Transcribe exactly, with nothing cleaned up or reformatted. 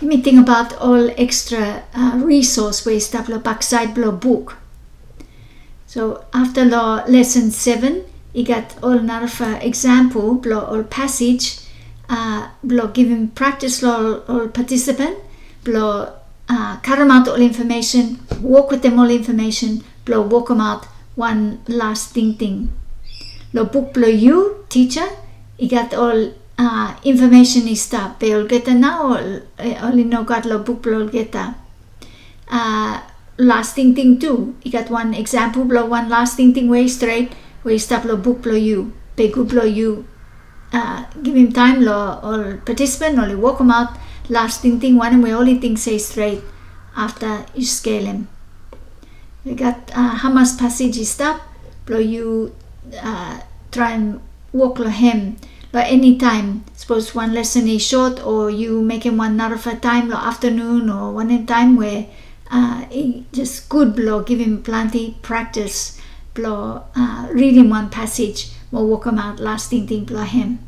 Yumi tingbaot ol extra, uh, resource we i stap lo baksaed blo buk. So afta lo lesson seven, i gat ol narafala example blo ol passage, uh, blo givim practice lo ol, ol participant blo, uh, karemaot ol information, wok wetem ol information blo wokemaot wan las tingting. Lo buk blo yu, teacher, i gat ol, uh, information i stap, be olgeta nao ol, eh, oli nogat lo buk blo olgeta. Uh, las tingting tu, i gat wan example blo wan las tingting we i stret, we i stap lo buk blo yu. Be gud blo yu, uh, givim taem lo ol participant oli wokemaot las tingting wanem we oli ting se i stret afta yu skelem. I gat, uh, hamas passage i stap blo yu, uh, traem wok lo hem lo eni taem. Sapos wan lesson i sot o yu mekem wan narafala taem lo aftanun o wanem taem we, uh, i jes gud blo givim plante practice blo, uh, ridim wan passage mo wokemaot las tingting blo hem.